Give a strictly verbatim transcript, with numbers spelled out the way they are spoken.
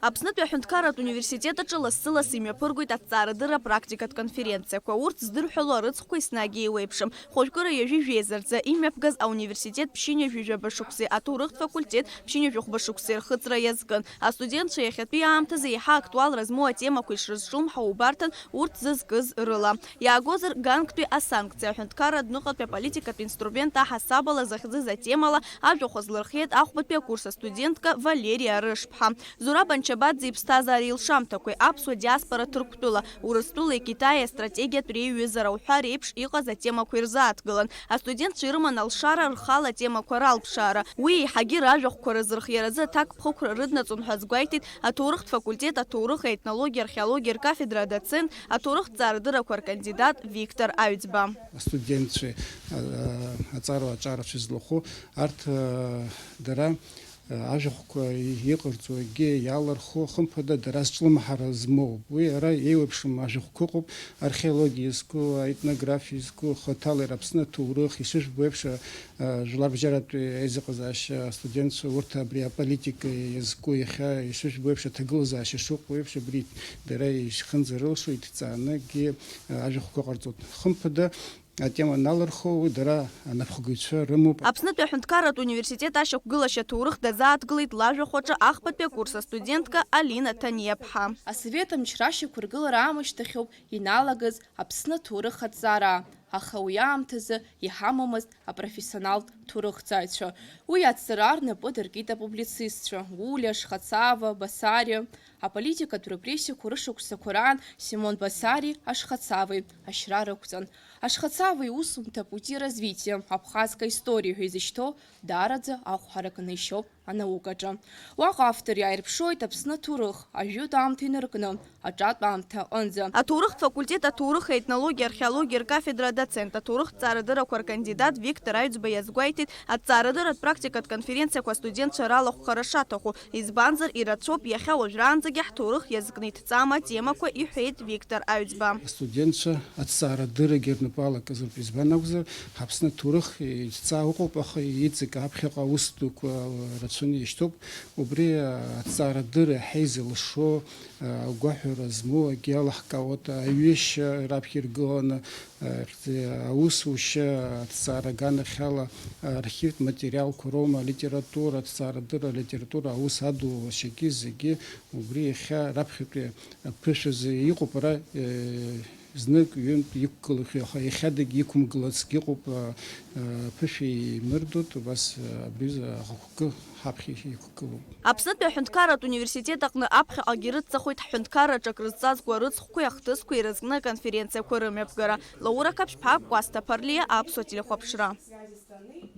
Аԥснытәи аҳәынҭқарратә университет аҿы лассы-лассы имҩаԥыргоит аҭҵаарадырра практикатә конференциақәа. Урҭ здырҳәало арыцхәқәа еснагь еиуеиԥшым. Хәажәкыра ҩажәи жәеиза рзы имҩаԥгаз ауниверситет ԥшьынҩажәи жәаба шықәсеи аҭоурыхтә факультет ԥшьынҩажәи хәба шықәсеи рхыҵра иазкын. Астудентцәа иахьатәи аамҭазы еиҳа актуалра змоу атемақәа ишрызҿлымҳау убарҭан урҭ зызкыз рыла. Иаагозар, Гангтәи асанкциа аҳәынҭқарра адәныҟатәи аполитикатә инструмент аҳасабала захьӡыз атемала ажәахә азлырхиеит ахәбатәи акурс астудентка Валериа Рышԥҳа. Зураб Анчабаӡе иԥсҭазаареи илшамҭақәеи, аԥсуа диаспора Ҭырқәтәыла, Урыстәылеи Китаии астратегиатә реиҩызара уҳәа реиԥш иҟаз атемақәа ирзааҭгылан. Астудентцәа ирыман алшара рхала атемақәа ралԥшаара. Уи еиҳагьы ражәахәқәа рызырхиаразы аҭакԥхықәра рыднаҵон ҳәа азгәеиҭеит аҭоурыхтә факультет аҭоурых, аетнологиа, археологиа ркафедра адоцент, аҭоурыхтә-ҵаарадыррақәа ркандидат Виктор Аҩӡба. Астудентцәеи, а, аҵара аҿарацәа злахәу арҭ, а, дара, а, ажәахәқәа иҟарҵо, акгьы иалархо, хымԥада, дара зҿлымҳара змоуп. Уи ара еиуеиԥшым ажәахәқәа ыҟоуп, археологиа иазку, аетнографиа иазку, хаҭала Аԥсны аҭоурых, ишыжәбо еиԥш, а, жәларбжьаратәи аизыҟазаашьа астудентцәа урҭ абри аполитика иазку, иахьа ишыжәбо еиԥш, аҭагылазаашьа шыҟоу еиԥш, абри дара ишхынӡарылшо иҭҵаанагьы, а, ажәахәқәа ҟарҵоит. Хымԥада, атема аналырхуа, уи дара анапхгаҩцәа рымоуп. Аԥснытәи аҳәынҭқарратә университет ашьақәгылашьа аҭоурых дазааҭгылеит лажәахә аҿы ахԥатәи акурс астудентка Алина Ҭаниаԥҳа. Асовет амчра ашьақәыргылара аамышьҭахьоуп иналагаз Аԥсны аҭоурых аҭҵаара, аха уи аамҭазы иҳамамызт апрофессионалтә ҭоурыхҭҵааҩцәа. Уи аҭҵаара рнапы дыркит апублицистцәа Гулиа, Ашхацава, Басариа. Аполитикатә репрессиақәа рышықәсақәа раан Симон Басари Ашхацавеи ашьра рықәҵан. Ашхацава иусумҭа «Пути развития абхазской истории» ҳәа изышьҭоу даараӡа ахә ҳаракны ишьоуп анаукаҿы. Уаҟа автор иааирԥшуеит Аԥсны аҭоурых, ажәытә аамҭа инаркны аҿатә аамҭа аҟынӡа. Аҭоурыхтә факультет аҭоурых, аетнологиа, археологиа ркафедра адоцент, аҭоурыхтә ҵаарадыррақәа ркандидат Виктор Аҩӡба иазгәеиҭеит, аҭҵаарадырратә практикатә конференциақәа астудентцәа ралахәхара шаҭаху, избанзар, ирацәоуп иахьа уажәраанӡагьы ҳҭоурых иазкны иҭҵаама атемақәа, иҳәеит Виктор Аҩӡба. Астудентцәа аҭҵаарадыррагьы рнапы алакызароуп, избан акәзар, ҳАԥсны аҭоурых иҭҵаа ыҟоуп, аха иҵегь аԥхьаҟа аус дуқәа рацәаны ишьҭоуп. Убри аҭҵаарадырра иаҳа изылшо, агәаҳәара змоу акгьы алаҳкаауеит, аҩышьа раԥхьа иргыланы, аусушьа аҭҵаара аганахьала архивтә материалқәа роума, алитература, аҭҵаарадырра, алитература аус адулашьагьы зегьы убри иахьа раԥхьатәи аԥышәазы иҟоуп, ара, знык-ҩынтә иқәгылахьоу, аха иахьадагь иқәымгылацгьы ыҟоуп, аԥышәа еимырдоит, убас абри аҩыза ахықәкы ҳаԥхьа иқәгылоуп. Аԥснытәи аҳәынҭқарратә университет аҟны аԥхьаҟагьы ирыццахоит ҳҳәынҭқарраҿы акрызҵазкуа рыцхәқәеи ахҭысқәеи ирызкны аконференциақәа рымҩаԥгара. Лаура Қаԥшьԥҳа, Кәасҭа Ԥарлиа, Аԥсуа телехәаԥшра.